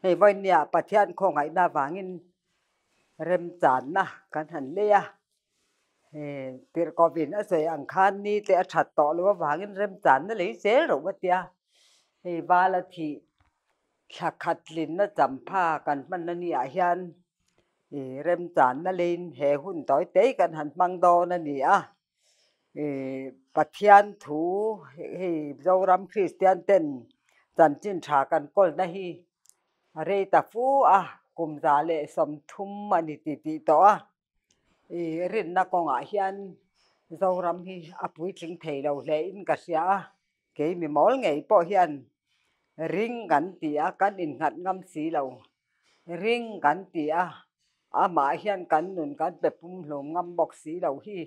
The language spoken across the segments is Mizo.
Hei vawinia Pathian khawngaihna avangin remchanna kan han lei a, Tirhkohvin a sawi ang khan ni te a that tawh loh avangin remchanna lei zel reuh a tia. Hei vala thih thla khat tlinna champha kan hmanna ni ah hian remchanna leiin he hun tawi te kan han hmang dawn a ni a. Pathian thu hei Zoram Kristian ten chanchin tha kan kawlna hi a rei ta fu a, kum 130 a ni ti tih tawh a. Rinna kawngah hian Zoram hi a puitling thei lo hle in ka hria a, kei mi mawl ngei pawh hian ring kan ti a, kan innghat ngam si lo. Ring kan ti a, amah hian kan nun kan pe pumhlum ngam bawk si lo hi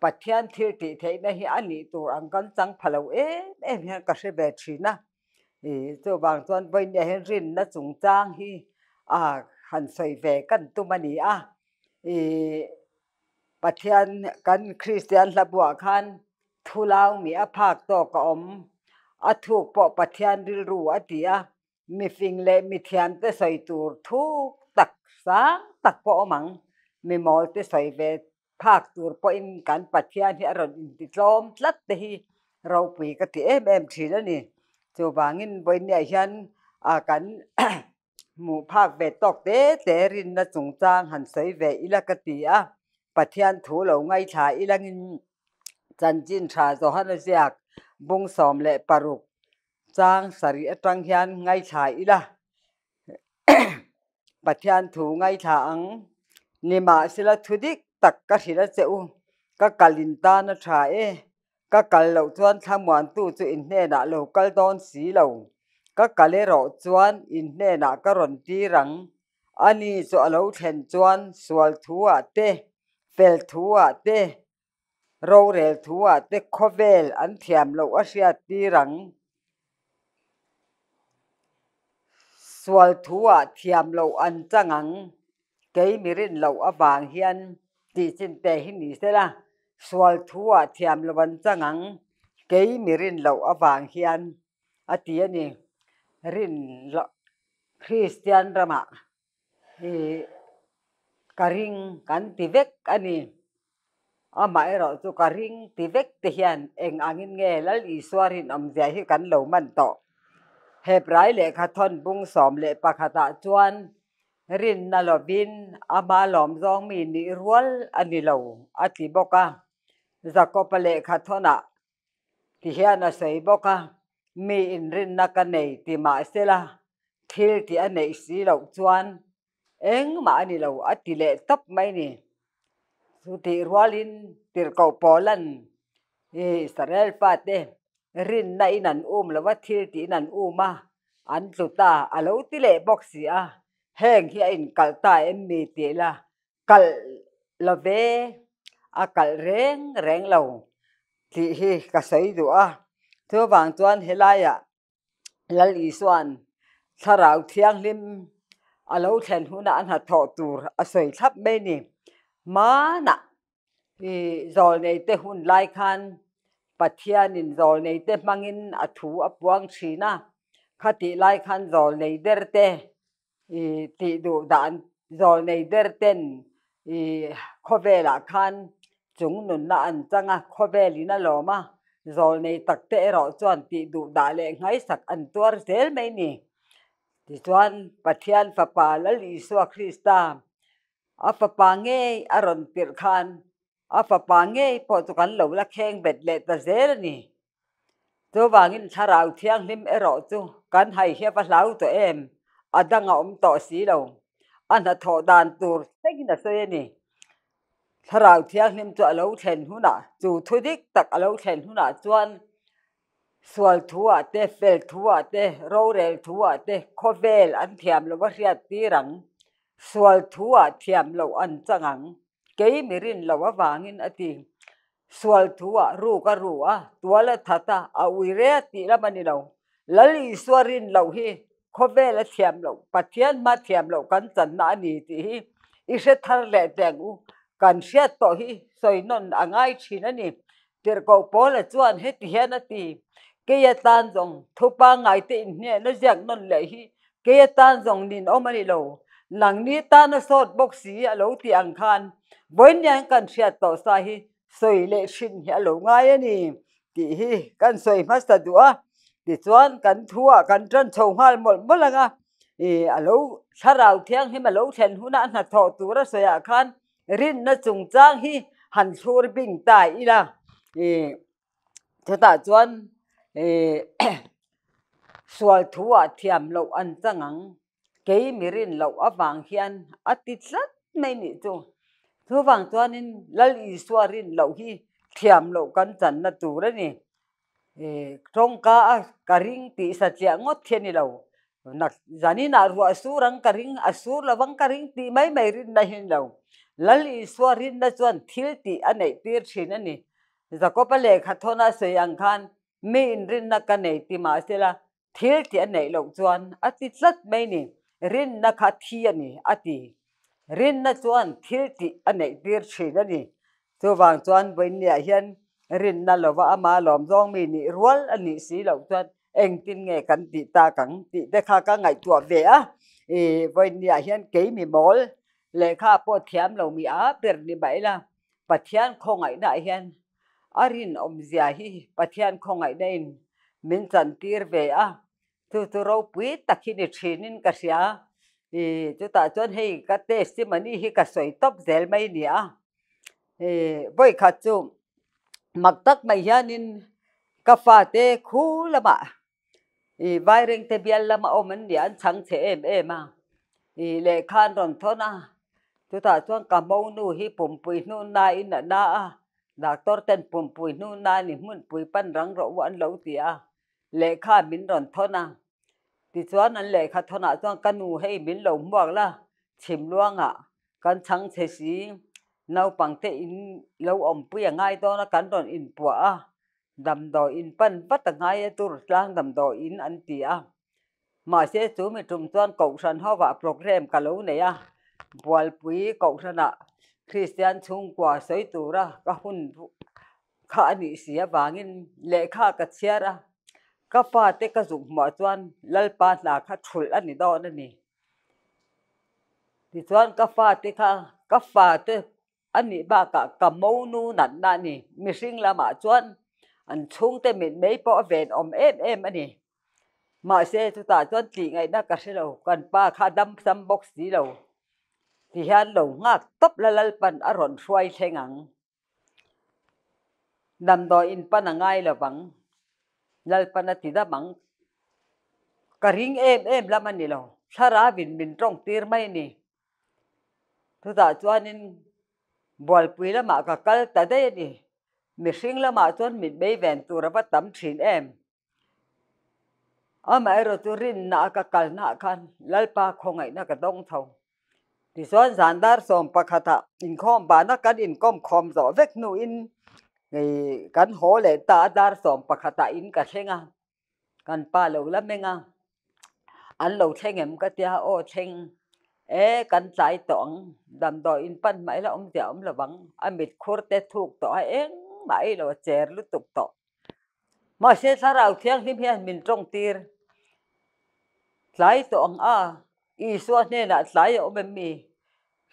Pathian thil tih theihna hi a nih tur ang kan chang pha lo em em hian ka hre ve thin a. Chuvang chuan vawinia hian rinna chungchang hi a han sawi ve kan tum a ni a. Pathian kan Kristian hlabuah khan thulau mi a phak tawk a awm, a thuk pawh Pathian rilru a ti a. Mifing leh mithiamte sawi tur thuk tak sang tak pawh awm ang. Mimawlte sawi ve phak tur pawhin kan Pathian hi a rawn intitlawm tlat te hi ropui ka ti em em thin a ni. Chuvangin vawinia hian kan hmuh phak ve tawk te te rinna chungchang han sawi ve ila ka ti a. Pathian thu lo ngaithla ilangin chanchin tha Johana ziak bung 16 Chang sarih atang hian ngaithla ila, Pathian thu ngaithla ang. Nimahsela thu dik tak ka hrilh a che u, ka kal in tan a tha e, ka kal loh chuan thlamuantu chu in hnenah lo kal dawn si lo, ka kal erawh chuan in hnenah ka rawn tir ang. Ani chu a lo thlen chuan sual thu ah te, fel thu ah te, Rorel thu ah te khawvel an thiam loh a hriat tir ang. Sual thu ah thiam loh an chang ang. Kei mi rin loh avang hian tih chin te hi ni sela, sual thu ah thiam loh an chang ang. Kei mi rin loh avang hian a ti a ni. Rin loh Kristian ramah hi ka ring kan ti vek a ni. Amaherawh chu ka ring ti vek te hian eng angin nge Lal Isua rinawmzia hi kan lo man tawh. Hebrai lehkha thawn bung 11 ah chuan rinna lovin ama lawmzawng mi nih rual a ni lo a ti bawk a. Jakob-a lehkha thawnah ti hian a sawi bawk a, mi inrinna ka nei ti mahsela thil tih a neih si loh chuan engmah a ni lo a ti leh tawp mai ni. Chutih rualin tirhkoh Paulan Israel fate rinna in an um lo a, thil tihin an um a, an tlu ta a lo ti leh bawk si a, heng hi a inkalh ta em mi tih la Kalh lo ve, a kalh reng reng lo tih hi ka sawi duh a. Chuvang chuan helaiah Lal Isua'n Thlarau Thianghlim a lo thlen hunah a hnathawh tur a sawi thlap mai ni. Hmanah i zawlneite hun lai khan Pathianin zawlneite hmangin a thu a puang thin a, khatih lai khan zawlnei derte I tih duh dan zawlnei der ten i khawvelah khan chung nunna an chang a, khawvel in a lawm a, zawlnei tak te erawh chuan tih duh dah leh nghaisak an tuar zel mai ni. Tichuan Pathian Fapa Lal Isua Krista a fapa ngei a rawn tirh khan a fapa ngei pawh chu kan lo la kheng bet leh ta zel a ni. Chuvangin Thlarau Thianghlim erawh chu kan hai hiap a hlau tawh em? A dang a awm tawh si lo. A hnathawh dan tur thlengin a sawi a ni. Thlarau Thianghlim chu a lo thlen hunah, chu thu dik tak a lo thlen hunah chuan sual thuah te, fel thuah te, rorel thuah te khawvel an thiam lo a hriat tir ang. Sual thuah thiam loh an chang ang. Kei mi rin loh avangin a ti. Sual thu ah ruk a ru a, tual a that a, a ui re a tih lam a ni lo. Lal Isua rin loh hi khawvel a thiam loh, Pathian hma thiam loh kan channa a ni tih hi i hre thar leh teh ang u. Kan hriat tawh hi sawi nawn a ngai thin a ni. Tirhkoh Paula chuan heti hian a ti, Kei atan zawng thu pangngai te inhnehna ziak nawn leh hi Kei atan zawng ninawm a ni lo, nangni tan a sawt bawk si a lo tih ang khan vawiin kan hriat tawh sa hi sawi leh hrin hi a lo ngai a ni tih hi kan sawi hmasa duh a. Tichuan kan thuah kan tan chho nghal mawlh mawlh ang a, ih a lo thlarau thianghlim a lo thlen huna a hnathawh tura sawiah khan rinna chungchang hi han thlur bing ta ila ih chutah chuan ih sual thuah thiam loh an chang ang. Kei mi rin loh avang hian a ti tlat mai nih chu. Chuvang chuanin Lal Isua rin loh hi thiam loh kan channa tur a ni. Tawngka a ka ring tih satliah ngawt hi a ni lo. Nak zaninah ruah sur ang ka ring, a sur lovang ka ring tih mai mai rinna hi a ni lo. Lal Isua rinna chuan thil tih a neih tir thin a ni. Jakob-a lehkha thawna sawi ang khan mi inrinna ka nei ti mahsela Thil tih a neih loh chuan a ti tlat mai ni, rinna kha thi a ni, a ti. Rinna chuan thil tih a neih tir thin a ni. Chuvang chuan vawiinniah hian rinna lova ama lawm zawng mi nih rual a nih si loh chuan engtin nge kan tih tak ang tih te kha ka ngaihtuah ve a. Ih, vawiinniah hian kei mi mawl lehkha pawh thiam lo mi a ber ni mah ila Pathian khawngaihnaah hian A rinawmzia hi Pathian khawngaihna in min chantir ve a, chu chu ropui tak hi ni thinin ka hria. I chutah chuan hei ka testimony hi ka sawi tawp zel mai ni a. I vawikhat chu mak tak mai hianin ka fate khu lamah i Vairengte bial lama awm an nia an chhang chhe em em a. I lehkha an rawn thawn a, chutah chuan ka monu hi pumpui hnunnain a na a, Doctor ten pumpui hnuna ni hmunpui pan rang rawh u an lo ti a, lehkha min rawn thawn a. Tichuan an lehkha thawnah chuan ka nu hei min lo hmuak la, chhimluangah kan chhang che si, naupangte in lo awmpui a ngai dawn a kan rawn inpuah a, damdawi in pan vat a ngai a tur tlang damdawi in an ti a. Mahse chu mi tum chuan Kohhran hovah programme ka lo nei a, Bualpui Kohhranah Kristian chhungkua sawi tura ka hun kha a nih si avangin lehkha ka chhiar a, ka fate ka zuk hmuah chuan Lalpa hna kha thulh a ni dawn a ni. Tichuan ka fate kha ka fate A nih bakah ka monu natna a ni. Mihring lamah chuan an chhungte mitmei pawh a ven awm em em a ni. Mahse chutah chuan tih ngaihna ka hre lo, kan pa kha dam sam bawk si lo. Tihian lo nghak tawp la Lalpan a rawn hruai thleng ang. Damdawi in pan a ngai lo vang. Lalpan a ti dam ang. Ka ring em em lam a ni lo. Thlarauin min tawng tir mai a ni. Chutah chuanin bualpui lamah ka kal ta daih a ni. Mihring lamah chuan mitmei ven tur a va tam thin em. Amaherawh chu rinna a ka kalnaah khan Lalpa khawngaihna ka dawng tho. Tichuan zan dar 11ah inkhawm bahna kan inkawm khawm zawh vek hnuin kan haw leh ta a, dar 11ah in ka thleng a. Kan pa lo la meng a, an lo thleng em ka tia, aw thleng e kan tlai tawh ang, damdawi in pan hmai la awm zia awm lo vang, a mit khur te thuk tawh a engmah ei lo a cher lutuk tawh. Mahse thlarau thianghlim hian min tawng tir tlai tawh ang a, Isua hnenah tlai a awm em mi?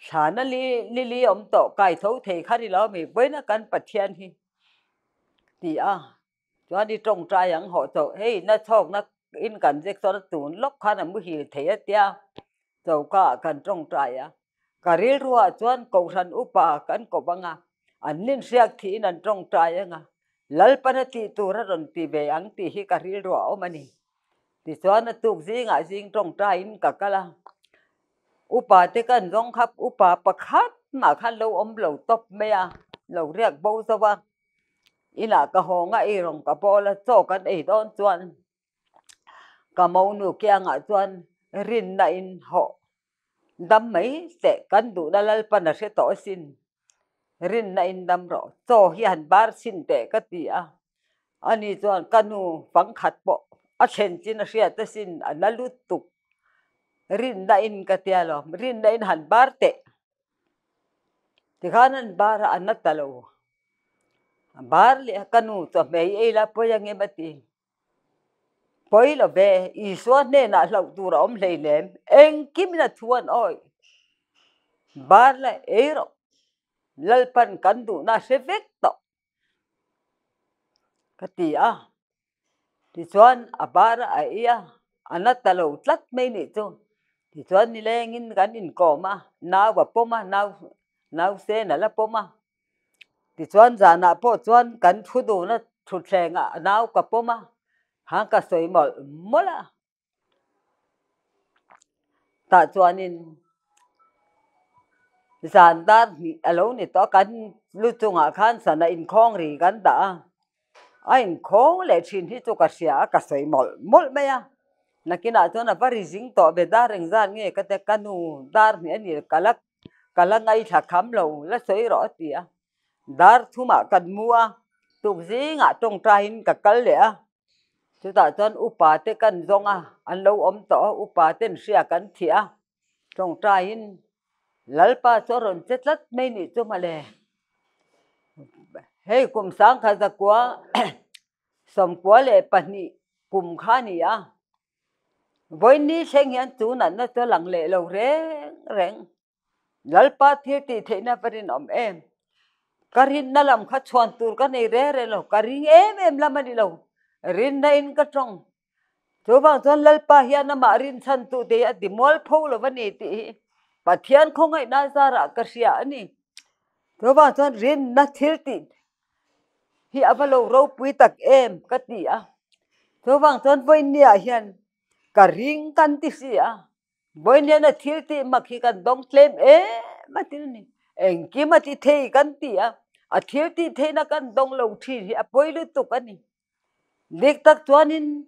Thlana li li awm tawh kai tho thei kha ni lo mi vawiina kan Pathian hi ti a. Chuan i tawngtai ang hawh chauh, hei na chhawkna in kan zek chuan tun lawk khan a muhil thei a tia choka ah kan tawngtai a, ka rilruah chuan Kohhran upa kan kawp ang a, an ninhriak thihin an tawngtai ang a, Lalpana tih tur a rawn ti ve ang tih hi ka rilruah a awm a ni. Tichuan a tuk zingah zing tawngtaiin ka kal a, upa te kan zawng kha upa pakhat mah khan lo awm lo tawp mai a, lo riak bo zo a. Inah ka haw nga ei rawng ka bawl a, chaw kan ei dawn chuan ka monu kiangah chuan rinna in hawh dam mai teh kan duhna Lalpan a hre tawh asin, rinna in dam rawh, chaw hi han bar chhin teh ka ti a, ani chuan ka nu pangkhat pawh a thlen chin a hriat asin a la lutuk, rinna in ka tia lo, rinna in han bar teh. Tikhan an bar a, a na ta lo. A bar leh a, ka nu chawhmeh i ei la pawi ang em a ti. Pawi lo ve, Isua hnenah hlauh tur a awm hleinem, engkimin a thu an awih. Bar la ei rawh, Lalpan kan duhna a hre vek tawh ka ti a. Tichuan a bar a ei a, a na ta lo tlat mai nih chu. Tichuan nilengin kan inkawm a, nau a pawm a, nau nausen a la pawm a. Tichuan zanah pawh chuan kan thu dun a, thutthlengah nau ka pawm a, khan ka sawi mawlh mawlh a. Tah chuanin zan dar hnih a lo ni tawh a, kan lu chungah khan sana inkhawng ri kan dah a, a inkhawng leh thin hi chu ka hria a, ka sawi mawlh mawlh mai a. Nakinah chuan a va ri zing tawh ve dar engzat nge ka tia, ka nu dar hnih a ni ka la ka la ngaithla kham lo la sawi rawh a ti a, dar thumah kan mu a, tuk zingah tawngtaiin ka kal leh a. Chutah chuan upa te kan zawng a, an lo awm tawh a, upa ten hria kan thih a, tawngtaiin Lalpa chu a rawn che tlat mai nih chu mawle. Hei kum sangkhat zakua 92 kum kha a ni a, vawiin thleng hian chu natna chu a lang leh lo reng reng. Lalpa thil tih theihna va rinawm em? Ka rinna lam kha chhuan tur ka nei reng reng lo, ka ring em em lam a ni lo, rinna in ka tawng. Chuvang chuan Lalpa hian amah rinchhan tu te hi a ti mual pho lo va ni tih hi Pathian khawngaihna zarah ka hria a ni. Chuvang chuan rinna thil tih hi a va lo ropui tak em ka ti a. Chuvang chuan vawinia hian ka ring kan ti si a. Vawiin a thil tih mak hi kan dawng tlem em a ti a ni. Engkim a ti thei kan ti a, a thil tih theihna kan dawng lo thin hi a pawi lutuk a ni. Dik tak chuanin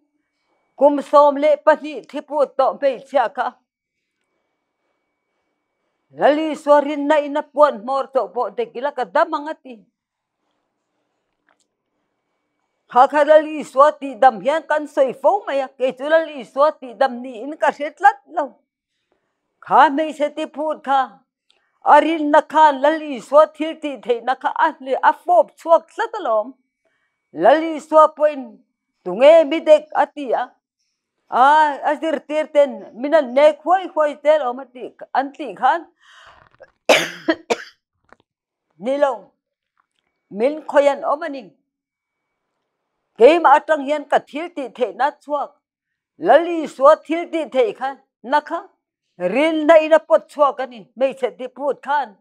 kum 12 thiput tawh hmeichhia kha Lalisua rinna in a puan hmawr chauh pawh dik ila ka dam ang a ti. Kha kha Lal Isua tihdam hian kan sawi fo mai a, kei chu Lal Isua tihdam niin ka hre tlat lo. Kha hmeichhe ti phut kha a rinna khan Lal Isua thil tih theihna kha a a fawp chhuak tlat alawm. Lal Isua pawhin tunge mi dek a ti a, a a zirtir ten min an nek huai huai te alawm a tih an tih khan Ni lo, min khawi an awm a ni. Keimah atang hian ka thil tih theihna chhuak, Lal Isua thil tih theih kha na kha rinna in a pawt chhuak a ni, hmeichhe ti phut khan.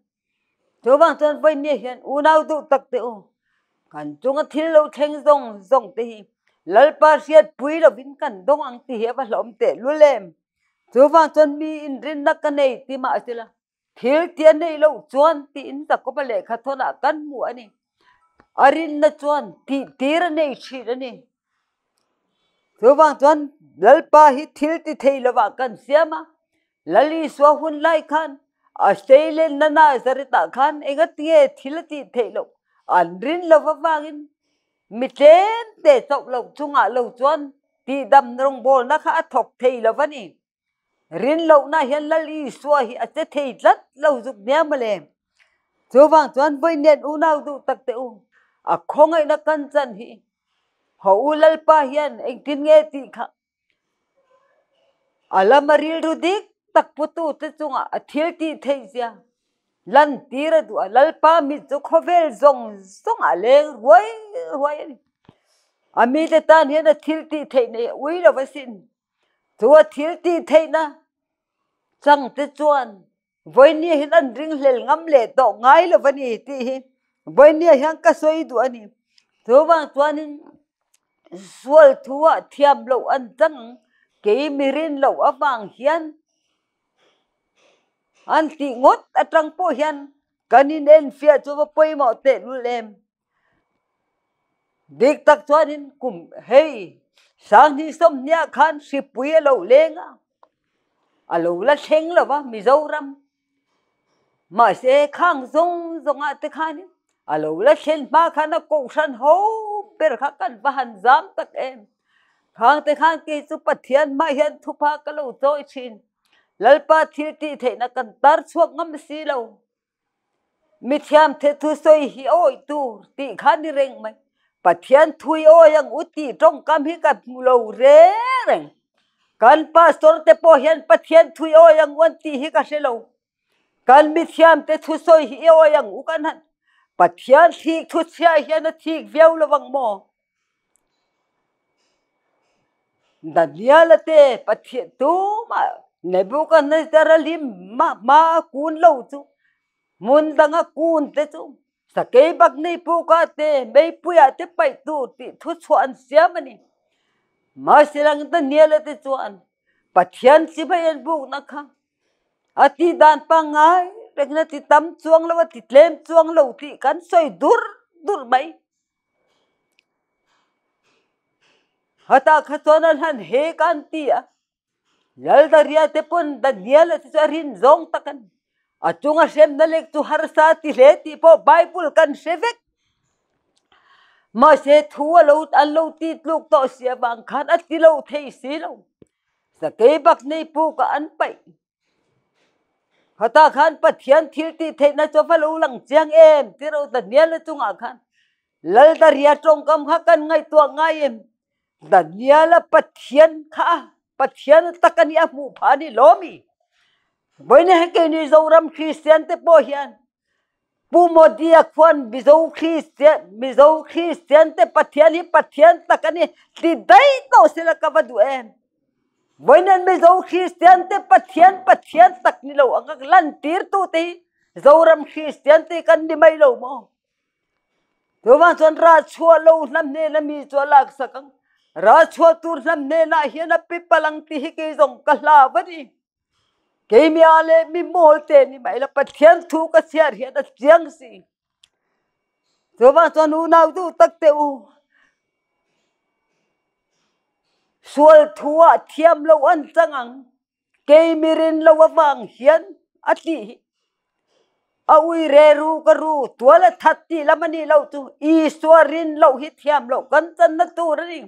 Chuvang chuan vawinia hian unau duh tak teh u, kan chunga thil lo thleng zawng zawng te hi Lalpa hriatpui lovin kan dawng ang ti hi a va hlawm teh lul em. Chuvang chuan mi inrinna ka nei ti mah sela, Thil ti a neih loh chuan tiin Jakoba lehkha thawnah kan hmu a ni. A rinna chuan tih tir a nei thin a ni. Chuvang chuan Lalpa hi thil ti thei lovah kan siam a, Lal Isua hun lai khan a seilenna Nazareth-ah khan engatinge thil a tih theih loh an rin lo avangin mi tlem te chauh lo chungah lo chuan tihdam rawngbawlna kha a thawk thei lo va ni. Rin lohna hian Lal Isua hi a che thei tlat lo zuk nia mawle. Chuvang chuan vawiin unau duh tak teh u, a khawngaihna kan chan hi haw u Lalpa hian engtin nge tih kha a lama rilru dik tak putu te chungah a thil tih theih zia lan tir a duh a, Lalpa mit chu khawvel zawng zawng ah leng ruai ruai a ni. A mite tan hian a thil tih theih nei a ui lo asin. Chu a thil tih theihna changte chuan vawinia hian an ringhlel ngam leh tawh ngai lo a ni tih hi vawinia hian ka sawi duh a ni. Chuvang chuanin sual thuah thiam loh an chang kei mi rin loh avang hian an tih ngawt atang pawh hian kan inenfiah chu va pawimawh tehlul em. Dik tak chuanin kum hei sanghnih sawmhniah khan hripui a lo leng a, a lo la thleng lo va Mizoram. Mahse khang zawng zawngah te khanin a lo la thlen hma khan a kohhran ho ber kha kan va han zam tak em. Khang te khan kei chu Pathian hmah hian thupha ka lo chawi thin. Lalpa thil tih theihna kan tar chhuak ngam si lo. Mithiam the thusawi hi awi tur tih kha ni reng mai. Pathian thui awi ang u tih tawngkam hi ka hmu lo reng reng. Kan pastor te pawh hian Pathian thu i awi ang u an tih hi ka hre lo. Kan mithiam te thusawi hi i awi ang u kan han Pathian thik thu chhia hian a thik viau lo ang maw? Daniela te Pathian tumah Nebuchadnezzar-a lim hma a kun lo chu hmun danga kun te chu sakei bak nei puka te meipuiah te paih tur tih thuchhuah an siam a ni. Mahse lang Daniela te chuan Pathian chibai an bukna kha A tih dan pangngai rengin a ti tam chuang lo, a ti tlem chuang lo tih kan sawi dur dur mai. Hatah kha chuan an han hek a an ti a, Laldaria te pawn Daniel-a te chu a rin zawng tak a ni. A chunga hremna lek chu harsa a ti hle tih pawh Bible kan hre vek. Mahse thu a lo an lo ti tluk tawh si avang khan a ti lo thei si lo. Sakei bak nei puk ah an paih. Khatah khan Pathian thil tih theihna chu a va lo lang chiang em ti ro Daniel-a chungah khan Laldaria tawngkam kha kan ngaihtuah ngai em? Daniel-a Pathian kha Pathian tak a nih a hmuh phah a ni lo mi? Vawiin hei keini Zoram Kristian te pawh hian Pu Modi-a khuan Mizo Kristian Mizo Kristian te Pathian hi Pathian tak a ni ti daih tawh sela ka va duh em. Vawiin Mizo Kristian te Pathian Pathian tak ni lo anga lantir tu te hi Zoram Kristian te kan ni mai lo maw? Chuvang chuan rah chhuah lo hnam hnena mi chu a laksak ang. Rah chhuah tur hnam hnenah hian a pe palh ang tih hi kei zawng ka hlau a ni. Keimia leh mi mawl te ni mai la Pathian thu ka chhiar hian a chiang si. Chuvang chuan unau duh tak te u, sual thu ah thiam lo an chang ang, keimi rin lo avang hian a tih hi. A ui re ru ka ru, tual a that tih lam a nih loh chu Isua rin loh hi thiam loh kan channa tur a ni.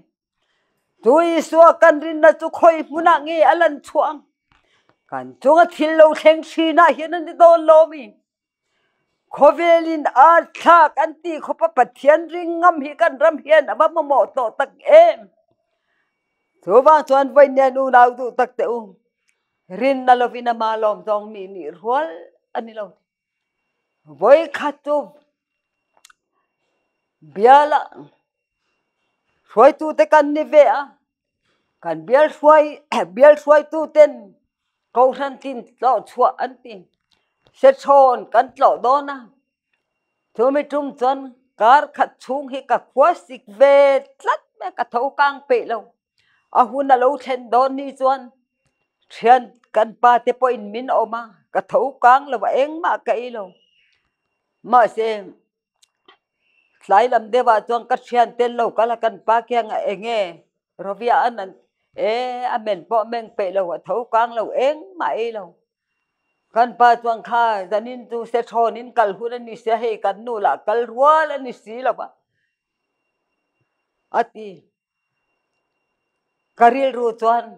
Tu Isua kan rinna chu khawi hmunah nge a lan chhuah ang? Kan chunga thil lo thleng thinah hian a ni dawn lo mi? Khawvelin ar thlak an tih khawpa Pathian ring ngam hi kan ram hian a va mamawh tawh tak em? Chuvang chuan vawiin unau duh tak teh u, rinna lovin ama lawm zawng mi nih rual a ni lo. Vawikhat chu biala hruaitute kan ni ve a, kan bial hruai bial hruaituten kohhran tin tlawh chhuah an ti. Sechhawn kan tlawh dawn a, chumi tum chuan kar khat chhung hi ka khua sik ve tlat mai a, ka tho kang peih lo. A hun a lo thlen dawn ni chuan thian kan pa te pawhin min awm a, ka tho kang lo a, engmah ka ei lo. Mahse, tlai lam deuhah chuan ka thian tel lo kal a, kan pa kiang a eng nge Rovia an an e a men pawh a meng peih lo, a tho kang lo, engmah ei lo. Kan pa chuan kha zanin chu sethawnin kal hun a ni sia, hei kan nu lah kal rual a ni si lo va a ti. Ka rilru chuan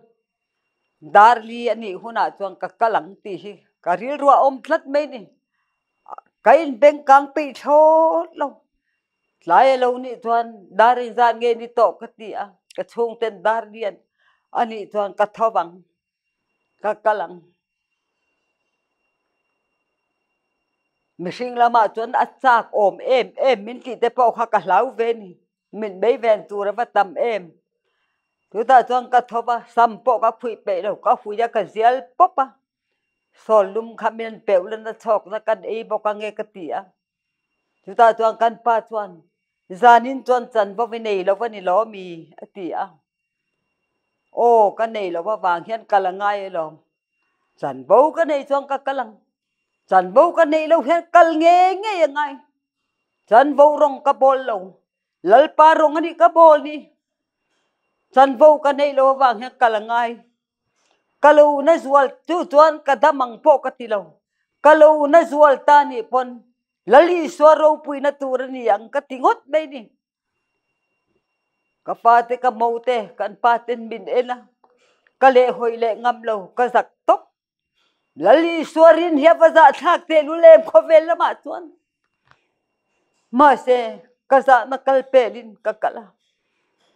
Darli a nih hunah chuan ka kal ang tih hi ka rilru a awm tlat mai ni. Ka inbeng kang peih thlawt lo. Tlai a lo nih chuan dar inzat nge ni tawh ka ti a, ka chhungten Darli a nih chuan ka tho vang, ka kal ang. Mihring lamah chuan a chak awm em em min tih te pawh kha ka hlau ve ni. Mit mei ven tur a va tam em. Chutah chuan ka thawp a, sam pawh ka khuih peih lo, ka hui a, ka zial pawp a. Sawl lum kha min peuh lana chhawkna kan ei bawk ange ka ti a. Chutah chuan kan pa chuan, Zanin chuan chanvo i nei lo va ni lo mi? a ti a. Aw, ka nei lo avang hian kal a ngai alawm. Chanvo ka nei chuan ka kal ang. Chanvo ka neih loh hian kal ngei ngei a ngai. Chanvo rawng ka bawl lo. Lalpa rawng a nih ka bawl ni. Chanvo ka neih loh avang hian kal a ngai. Ka lo na zual chu chuan ka dam ang pawh ka ti lo. Ka lo na zual ta nih pawn Lal Isua ropuina tur a ni ang ka ti ngawt mai ni. Ka pa te ka mo te kan pa ten min en a, ka lehhawi leh ngam lo, ka zak tawp. Lal Isua rin hi a va zahthlak tehlul em khawvel lamah chuan. Mahse, ka zahna kal pelin ka kal a,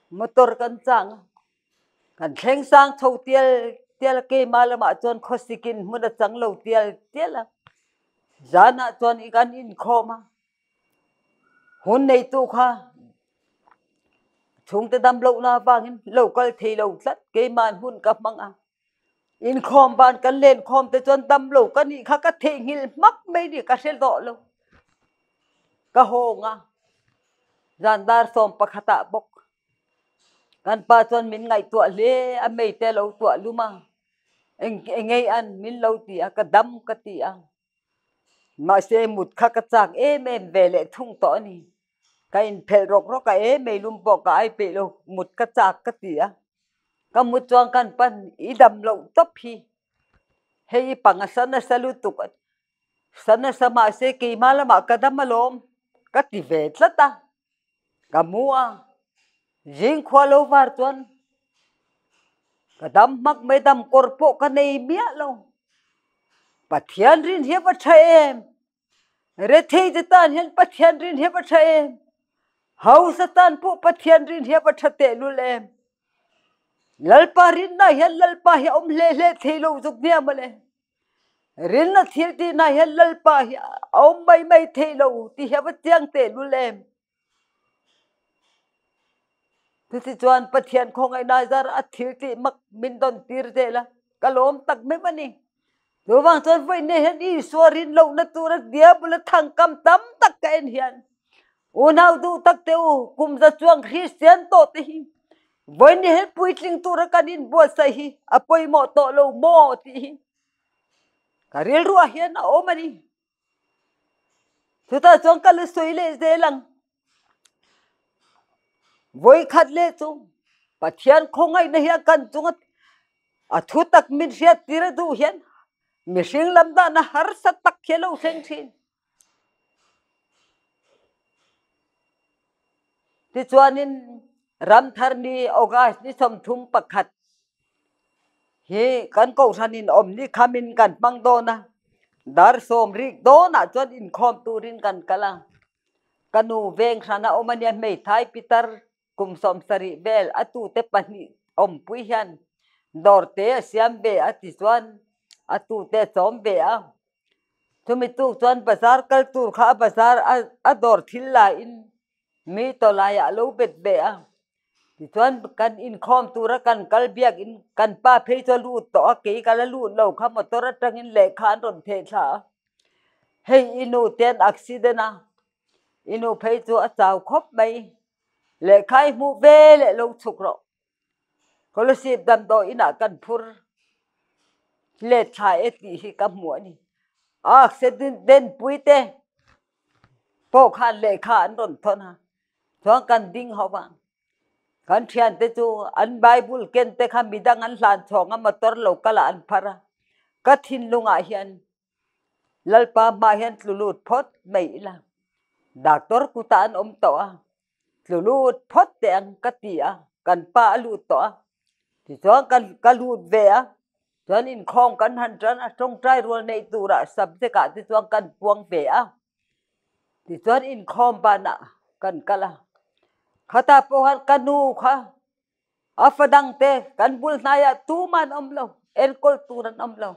motor kan chang a. Kan thleng sang chho tial tial a, keimah lamah chuan khawsikin hmun a chang lo tial tial a. Zanah chuan i kan inkhawm a, hun neitu kha chhungte dam lohna avangin lo kal thei lo tlat, keimah hmun ka hmang a. Inkhawm van kan lenkhawm te chuan dam lo ka nih kha ka theihnghilh hmak mai ni ka hre zawh lo. Ka hawng a, zan dar sawm pakhatah bawk kan pa chuan min ngaihtuah hle a, meite a lo tuah lum a, eng engei an min lo ti a, ka dam ka ti a. Mahse mut kha ka chak em em ve leh thung tawh a ni. Ka inphelh rawk rawk a, e meilum pawh ka ai peih lo, mut ka chak ka ti a. Ka mut chuan kan pan i dam loh tawp hi, hei i pang a sa nasa lutuk a, sa nasa mahse keimah lamah ka dam alawm ka ti ve tlat a, ka mu a, zing khua lo var chuan ka dam hmak mai dam kawr pawh ka nei miah lo, Pathian rin hi a va tha em! Rethei te tan hian Pathian rin hi a va tha em? Hausa tan pawh Pathian rin hi a va tha tehlul em? Lalpa rinna hian Lalpa hi a awm hle hle thei lo zuk nia mawle. Rinna thil tihna hian Lalpa hi a awm mai mai thei lo tih hi a va chiang tehlul em? Chutichuan Pathian khawngaihna zar a thil tih mak min dawn tir zel a, ka lawm tak meuh a ni. Chuvang chuan vawiin hian Isua rin lohna tura diabula thangkam tam tak ka en hian unau duh tak te u, kum za chuang Kristian tawh te hi vawiin hian puitling tura kan inbuatsaih hi a pawimawh tawh lo maw tih hi ka rilruah hian a awm a ni. Chutah chuan ka la sawi leh zel ang. Vawi khat leh chu Pathian khawngaihna hian kan chunga a thu tak min hriat tir a duh hian mihring lam dahna harsa tak hi a lo thleng thin. Tichuanin Ramthar ni August ni 31 Hi kan kohhran in awm ni khamin kan hmang dawn a, dar sawm rik dawnah chuan inkhawm turin kan kal a. Ka nu veng hran a awm a nia, hmeithai pitar kum 70 vel a tute pahnih awmpui hian dawr te a siam ve a tichuan a tute a chawm ve a. Chumi tuk chuan bazar kal tur kha a bazar a dawr thil laiin mi tawlaiah a lo bet ve a. Tichuan kan inkhawm tura kan kal biakin kan pa phei chu a lut tawh a, kei ka la lut lo kha motor atangin lehkha an rawn theh thla a. Hei i nu te an accident a, i nu phei chu a chau khawp mai, lehkha i hmuh ve leh lo chhuk rawh. Kolasib damdawi inah kan phur let thla e tih hi ka hmu a ni. A accident pui te pawh khan lehkha an rawn thawn a. Chuan kan ding ho va, kan thiante chu an Bible ken te kha midang an hlan chhawng a, motor lo kal ah an phar a, ka thinlungah hian Lalpa hma hian tlu lut phawt mai ila, doctor kutah an awm tawh a, tlu lut phawt teh ang ka ti a, kan pa a lut tawh a, tichuan ka ka lut ve a, chuan inkhawm kan han tan a, tawngtai rual neih turah subject ah te chuan kan puang ve a. Tichuan inkhawm banah kan kal a, khatah pawh khan ka nu kha a fa dangte kan bul hnaiah tumah an awm lo, enkawl tur an awm lo.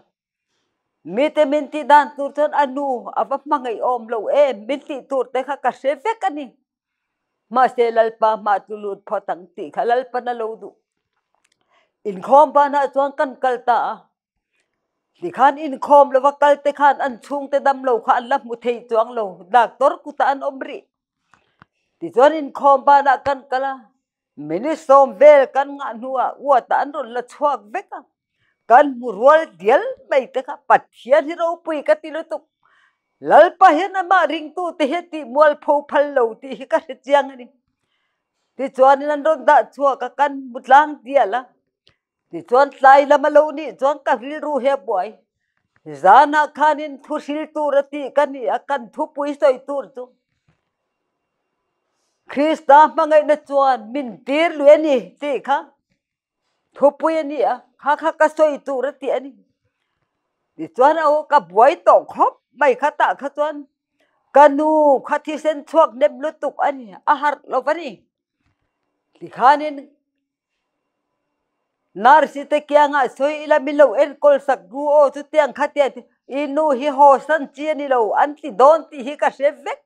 Mite min tih dan tur chuan a nu a va hmangaihawm lo em, min tih tur te kha ka hre vek a ni. Mahse Lalpa hmah chu lut phawt ang tih kha Lalpan a lo duh. Inkhawm banah chuan kan kal ta a. Tikhan inkhawm lova kal te khan an chhungte dam lo kha an la hmu thei chuang lo, doctor kutah an awm rih. Tichuan inkhawm banah kan kal a, minute sawm vel kan ngah hnuah uatah an rawn la chhuak vek a, kan hmu rual dial mai te kha Pathian hi ropui ka ti lutuk. Lalpa hian amah ringtute hi a tih mualpho phal lo tih hi ka hre chiang a ni. Tichuanin an rawn dah chhuak a, kan hmu tlang dial a. Tichuan tlai lam a lo nih chuan ka rilru hi a buai. Zanah khanin thu hril tur a tih ka ni a, kan thupui sawi tur chu Krista hmangaihna chuan min tir lui a ni tih kha thupui a ni a, kha kha ka sawi tur a tih a ni. Tichuan aw ka buai tawh khawp mai kha tah kha chuan ka nu kha thisen chhuak nem lutuk a ni, a harh lo va ni. Tikhanin. Nurse te kiangah sawi ila min lo enkawl sak ru aw chutiang kha tia i nu hi haw san chi a ni lo an ti dawn tih hi ka hre vek.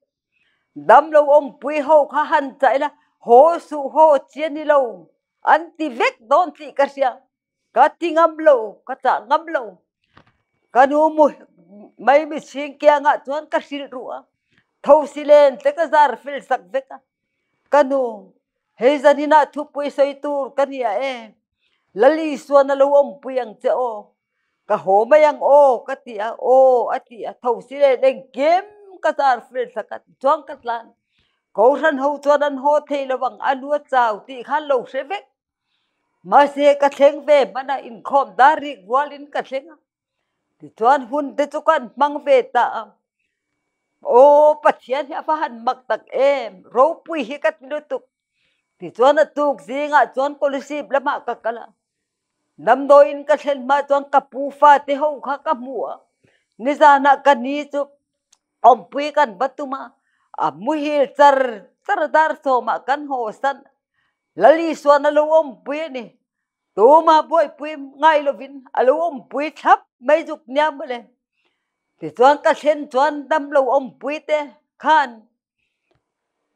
Damlo awmpui ho kha han chah ila haw suh haw chi a ni lo an ti vek dawn tih ka hria. Ka ti ngam lo, ka chah ngam lo. Ka nu mu mai mihring kiangah chuan ka hrilh ruh a, thosi len te ka zar fel sak vek a. Ka nu, hei zaninah thupui sawi tur ka nia e, Lali suan a lo awmpui ang che aw, ka haw mai ang aw ka ti a, aw a ti a, thosi len engkim ka zar fel sak a, chuan ka tlan. Kohhran ho chuan an haw thei lo ang, a nu a chau tih khan lo hre vek. Mahse ka thleng ve hman a, inkhawm dar rik rualin ka thleng a. Tichuan hun te chu kan hmang ve ta a. Aw Pathian hi a va han mak tak em, ropui hi ka ti lutuk. Tichuan a tuk zingah chuan Kolasib lamah ka kal a. Damdawiin ka thlen hma chuan ka pu fate ho kha ka hmu a. Nizanah ka ni chu awmpui kan va tum a, a muhil char char a dar sawmah kan haw san. Lali suan a lo awmpui a ni. Tuma buaipui ngai lovin a lo awmpui thlap mai zuk nia mawle. Tichuan ka thlen chuan damlo awmpui te khan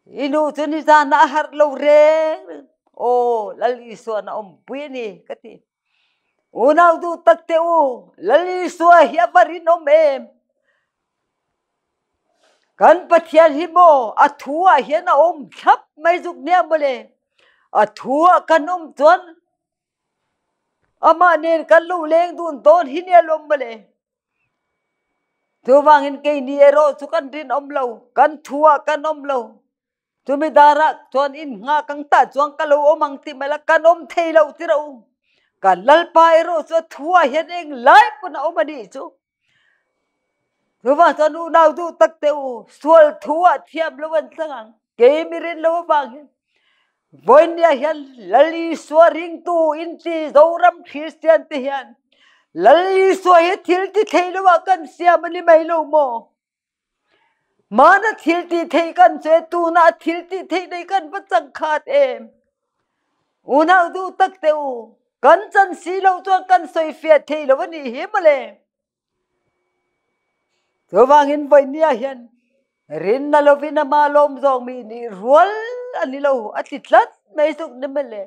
i nu chu nizanah a harh lo reng reng. Aw Lali suan a awmpui a ni ka ti. Unau duh tak teh u, Lali sua hi a va rinawm em? Kan Pathian hi maw a thu ah hian a awm thlap mai zuk nia mawle. A thu ah kan awm chuan amah nen kan lo leng dun dawn hi nia lawm mawle. Chuvangin keini erawh chu kan rinawm lo, kan thu ah kan awm lo. Chumi darah chuan in nghak ang tah chuan ka lo awm ang ti mai la, kan awm thei lo ti rawh u. Kan Lalpa erawh chu a thu ah hian eng lai pawn a awm a nih chu. Chuvang chuan unau duh tak teh u, sual thu ah thiam lo an tlang ang, kei mi rin lo avang hian. Vawinia hian Lal Isua ringtu inti Zoram Kristian te hian Lal Isua hi thil ti thei lo ah kan siam a ni mai lo maw? Hmana thil ti thei kan che tuna thil ti thei nei kan va chang khat em. Unau duh tak te u, kan chan si lo chuan kan sawi fiah thei lo a nih hi mawle. Chuvangin vawinia hian rinna lovin ama lawm zawng mi nih rual a ni lo a ti tlat mai zuk ni mawle.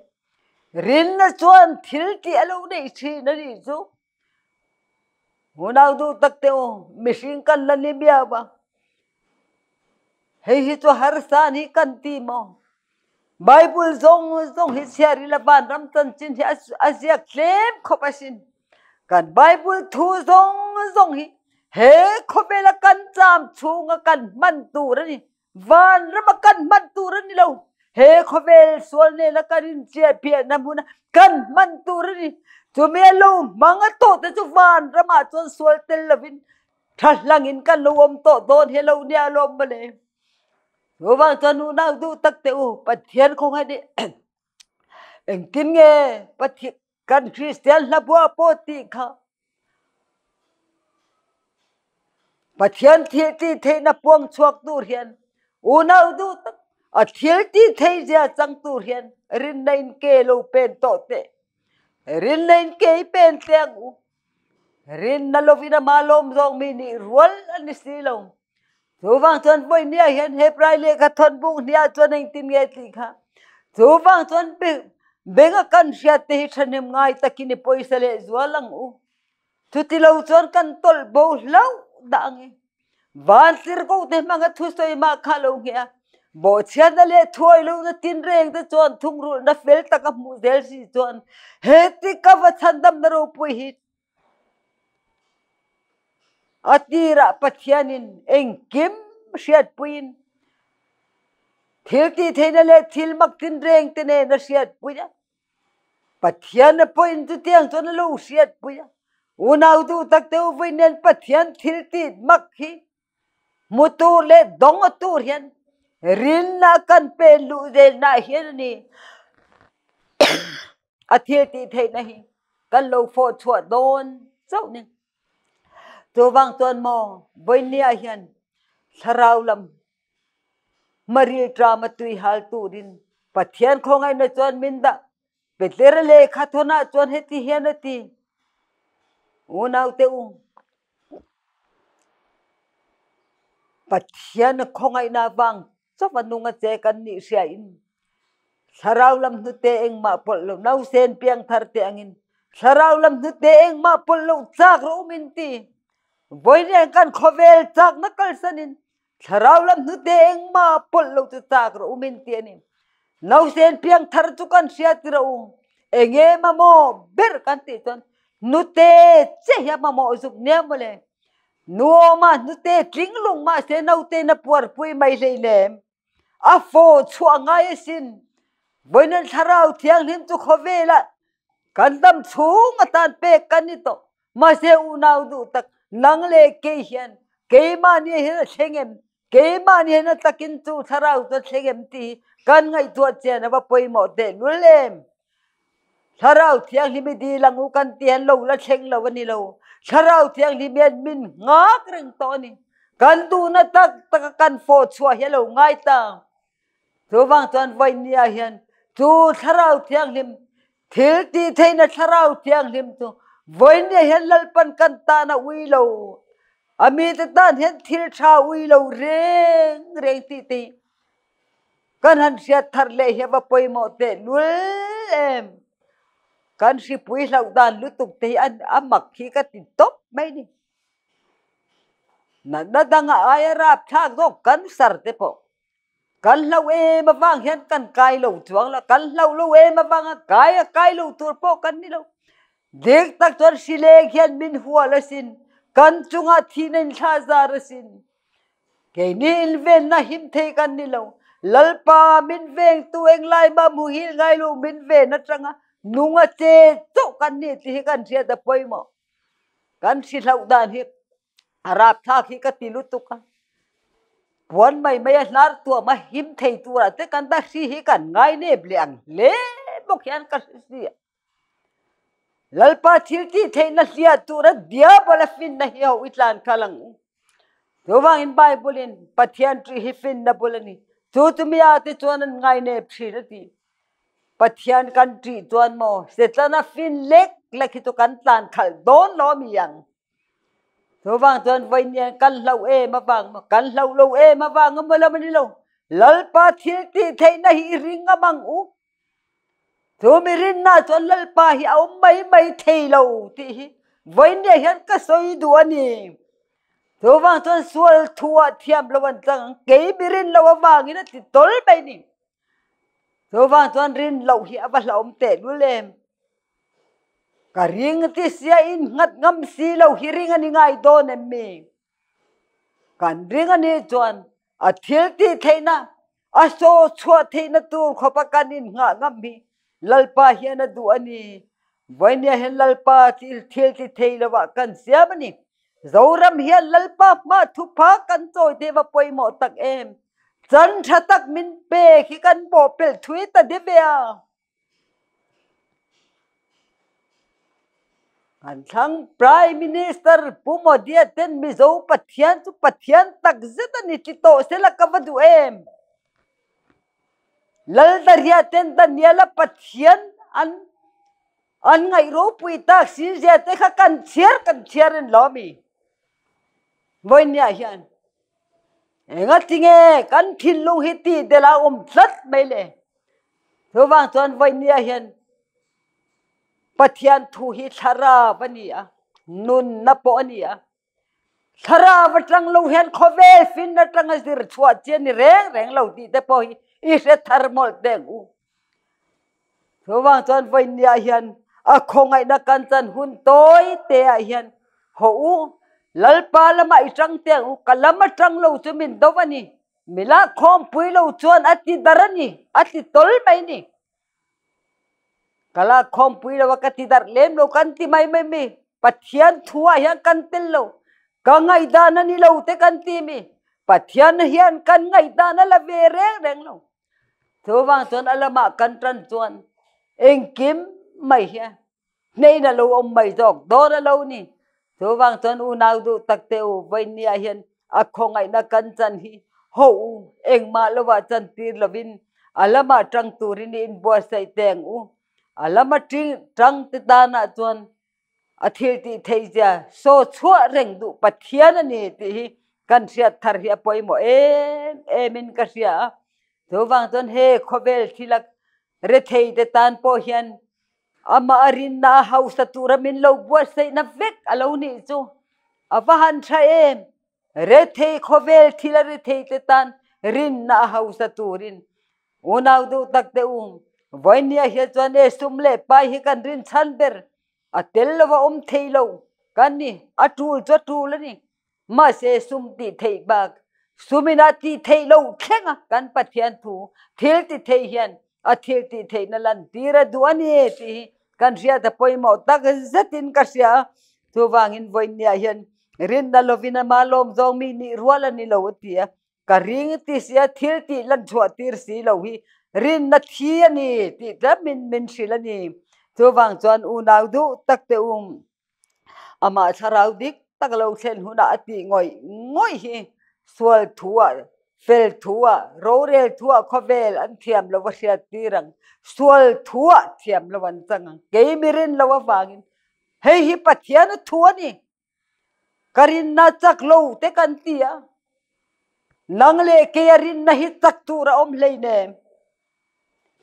Rinna chuan thil tih a lo neih thin a nih chu. Unau duh tak teh u, mihring kan la ni miau a. Hei hi chu harsa ni kan ti maw? Bible zawng zawng hi chhiar ila vanram chanchin hi a ziak tlem khawp asin. Kan Bible thu zawng zawng hi he khawvela kan cham chhunga kan hman tur a ni. Vanrama kan hman tur a ni lo. He khawvel sual nena kan inchiahpiahna hmuna kan hman tur a ni. Chumi a lo hmang a tawh te chu vanramah chuan sual tel lovin tha hlangin kan lo awm tawh dawn hi lo nia alawm mawle. Chuvang chuan unau duh tak teh u, Pathian khawngaih nih engtin nge Pathian kan Kristian hlabua pawh tih kha Pathian thil tih theihna puang chhuak tur hian unau duh tak a thil tih theih zia chang tur hian rinna in ke lo pen tawh teh. Rinna in ke i pen teh ang u. Rinna lovin ama lawm zawng mi nih rual a ni si lo. Chuvang chuan vawinia hian Hebrai lehkha thawn bung hniah chuan engtin nge tih kha. Chuvang chuan benga kan hriat te hi thahnem ngai takin i pawisa leh zual ang u. Chuti lo chuan kan tawlh bo hlauh dah ang e. Van tirhkoh te hmanga thusawi mah kha lo ngheh a, bawhchhiatna leh thuawih lohna tinreng te chuan thungrulhna fel taka hmuh zel si chuan heti ka va chhandamna ropui hi A tirah Pathianin engkim hriatpuiin thil tihtheihna leh thil mak tinreng te nen a hriatpui a. Pathian a pawhin chutiang chuan a lo hriatpui a. Unau duh tak te u vawiin hian Pathian thil tih mak hi hmu tur leh dawng a tur hian rinna kan pen luh zelna hian a ni. A thil tih theihna hi kan lo fawh chhuah dawn chauh ni. Chuvang chuan maw vawinia hian thlarau lam maril ṭam a tui hal turin Pathian khawngaihna chuan min dah. Petera lehkha thawnah chuan heti hian a ti, Unaute u, Pathian khawngaihna avang chauh a nung a che kan nih hriain Thlarau lam hnute engmah pawlh lo, nausen piangthar te angin Thlarau lam hnute engmah pawlh lo chak rawh u min ti. Vawiin kan khawvel chakna kalsanin Thlarau lam hnute engmah pawlh lo chu chak rawh u min ti a ni. Nausen piangthar chu kan hria ti rawh u. Enge mamawh ber kan tih chuan hnute che hi a mamawh zuk nia mawle. Nuawma hnute tling lung mahse naute in a puarpui mai hleinem. A fawh chhuah ngai asin. Vawiin Thlarau Thianghlim chu khawvelah kan dam chhung atan pek kan ni tawh. Mahse unau duh tak nang leh kei hian keimahni hian a thleng em? Keimahni hian a takin chu thlarau chu a thleng em tih hi kan ngaihtuah chian a va pawimawh tehlul em? Thlarau Thianghlim i dil ang u kan ti hian lo la thleng lo a ni lo. Thlarau Thianghlim hian min nghak reng tawh a ni. Kan duhna tak taka kan fawh chhuah hi a lo ngai ta. Chuvang chuan vawinia hian chu Thlarau Thianghlim thil tih theihna Thlarau Thianghlim chu vawinia hian Lalpan kan tan a ui lo. A mite tan hian thil tha ui lo reng reng tih te hi kan han hriat thar leh hi a va pawimawh teh lul em. Kan hripui hlauh dan lutuk te hi a mak hi ka ti tawp mai ni. Natna danga aia rapthlak zawk cancer te pawh kan hlauh em avang hian kan kai lo chuang lo, kan hlauh lo em avanga kai a kai lo tur pawh kan ni lo. Dik tak chuan hrileng hian min hual asin, kan chungah thihna in thla zar asin. Keini invenna him thei kan ni lo. Lalpa min vengtu englai mah muhil ngai lo min ven atanga nung a che chauh kan ni tih hi kan hriat a pawimawh. Kan hri hlauh dan hi a rapthlak hi ka ti lutuk a. Puan mai mai a hnar tuam a him thei turah te kan ta hri hi kan ngai nep leh ang hle bawk hian ka hre si a. Lalpa thil tih theihna hliah tura diabol a finna hi ho i tlan khalh ang u. Chuvangin Bible in Pathian ṭih hi finna bul a ni. Chu chu mi ate chuan an ngai nep ṭhin a ti. Pathian kan ṭih chuan maw Setana fin lek lek hi chu kan tlan khalh dawn lo ami ang. Chuvang chuan vawiin kan hlauh em avang maw kan hlauh lo em avang emaw lam a ni lo. Lalpa thil tih theihna hi i ring ngam ang u. Chu mi rinna chuan Lalpa hi a awm mai mai thei lo tih hi vawiin hian ka sawi duh a ni. Chuvang chuan sual thu ah thiam lo an chang ang kei mi rin lo avangin a ti tawl mai ni. Chuvang chuan rin loh hi a va hlauhawm tehlul em. Ka ring ti sia in nghat ngam si lo hi ring a ni ngai dawn em mi? Kan ring a nih chuan a thil tih theihna, a saw chhuah theihna tur khawpa kan in nghah ngam hi Lalpa hian a duh a ni. Vawinia hian Lalpa thil ti thei lovah kan siam a ni. Zoram hian Lalpa hma thupha kan chawi te va pawimawh tak em. Chan tha tak min pek hi kan bawhpelh thui ta de ve a. Kan thlang Prime Minister Pu Modi-a ten Mizo Pathian chu Pathian takzet a ni ti tawh sela ka va duh em. Laldaria ten Daniela Pathian an an ngaih ropui tak sinzia te kha kan chhiar kan chhiar in lo mi. Vawinia hian engatinge kan thinlung hi tih del a awm tlat mai le. Chuvang chuan vawinia hian Pathian thu hi thlarau a ni a, nunna pawh a ni a. Thlarau atang lo hian khawvel fin atanga zir chhuah chi a ni reng reng lo tih te pawh hi i hre thar mawlh teh ang u. Chuvang chuan vawinia hian a khawngaihna kan chan hun tawi te ah hian haw u, Lalpa lamah i tang teh ang u, ka lam atang lo chu min do a ni, mila khawmpui lo chuan a ti dar a ni, a ti tawl mai a ni. Ka la khawmpui lo a ka ti darh lem lo kan ti mai mai mi. Pathian thu ah hian kan tel lo. Ka ngaihdan a ni lo te kan ti mi. Pathian hian kan ngaihdan a la ve reng reng lo. Chuvang chuan a lamah kan tan chuan engkim mai hian hnein a lo awm mai zawk dawn a lo ni. Chuvang chuan unau duh tak te u vawinia hian a khawngaihna kan chan hi ho u engmah lovah chantir lovin a lamah tang turin i inbuatsaih teh ang u. A lama tangte tanah chuan a thil tih theihzia saw chhuah reng duh Pathian a ni tih hi kan hriat thar hi a pawimawh em em in ka hria a. Chuvang chuan he khawvel thila retheite tan pawh hian amah a rinna a hausa tura min lo buatsaihna vek a lo nih chu a va han tha em! Rethei khawvel thila retheite tan rinna a hausa turin Unau duh tak te u, vawinia hian chuan e sum leh pai hi kan rin chhan ber, a tel lova awm thei lo kan ni, a tul chu a tul a ni. Mahse sum tih theih bak, sumin a tih theih loh thleng a kan Pathian thu thil ti thei hian a thil tih theihna lantir a duh a ni tih hi kan hriat a pawimawh tak zetin ka hria a. Chuvangin vawinia hian rinna lovin ama lawm zawng mi nih rual a ni lo a ti a. Ka ring ti sia thil tih lan chhuah tir si lo hi rinna thi a ni tih tlemin min hrilh a ni. Chuvang chuan unau duh tak te u, amah thlarau dik tak lo thlen hunah a tih ngawih ngawih hi sual thuah, fel thuah, rorel thuah khawvel an thiam lo a hriat tir ang. Sual thuah thiam lo an chang ang. Kei mi rin lo avangin hei hi Pathian a thu a ni. Ka rinna chak lo te kan ti a, nang leh kei a rinna hi chak tur a awm hleinem.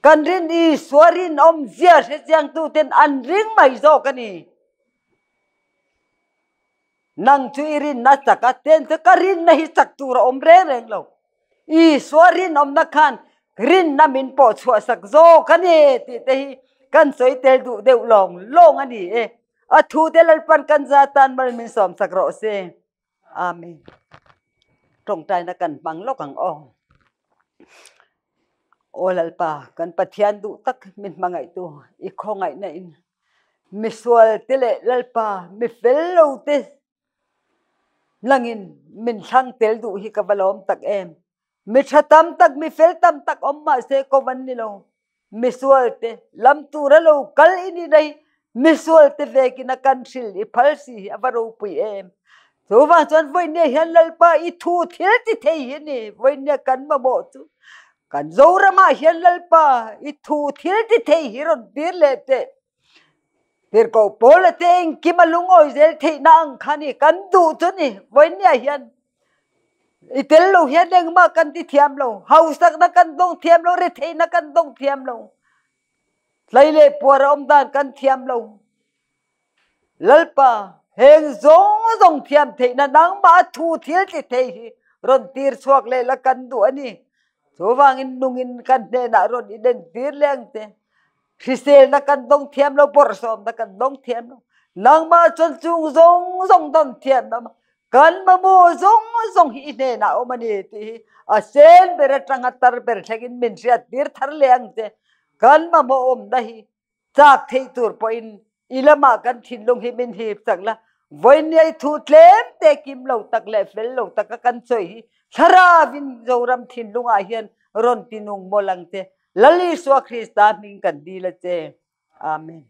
Kan rin Isua rinawm zia hrechiangtu ten an ring mai zawk a ni. Nang chu i rinna chak a, ten chu ka rinna hi chak tur a awm reng reng lo. Isua rinawmna khan rinna min pawh chhuah sak zawk a ni tih te hi kan sawi tel duh deuh lawng lawng a ni e. A thu te Lalpan kan za tan mal min sawm sak rawh se. Amen. Tawngtaina kan hmang lawk ang aw. Aw Lalpa, kan Pathian duh tak min hmangaihtu i khawngaihna in misual te leh Lalpa mi fel lo te langin min thlang tel duh hi ka va lawm tak em. Mi tha tam tak, mi fel tam tak awm mahse ko van ni lo. Misual te lam tura lo kal i ni nei, misual te vekin a kan hril i phal si hi a va ropui em. Chuvang chuan vawinia hian Lalpa i thu thil ti thei hi ni, vawinia kan mamawh chu kan Zoramah hian Lalpa i thu thil ti thei hi rawn tir leh teh. Tirhkoh Paula te engkim a lungawi zel theihna ang kha ni, kan duh chu ni, vawinia hian I tel lo hian engmah kan ti thiam lo. Hausakna kan dawng thiam lo, retheihna kan dawng thiam lo. Tlai leh puar a awm dan kan thiam lo. Lalpa, heng zawng zawng thiam theihna nangmah a thu thil ti thei hi rawn tir chhuak leh la kan duh a ni. Chuvangin nungin kan hnenah rawn inentir leh ang che. Hriselna kan dawng thiam lo, bawrhsawmna kan dawng thiam lo. Nangmah chuan chung zawng zawng dawn thiam na Kan mamawh zawng zawng hi i hnenah a awm a ni tih hi a sen ber atanga tar ber thlengin min hriattir thar leh ang che. Kan mamawh awmna hi chak theih tur pawhin i lamah kan thinlung hi min hip chak la. Vawinia i thu tlem te kim lo tak leh fel lo taka kan sawi hi Thlaravin Zoram thinlungah hian rawn tinung mawlh ang che. Lal Isua Krista hming kan dil a che. Amen.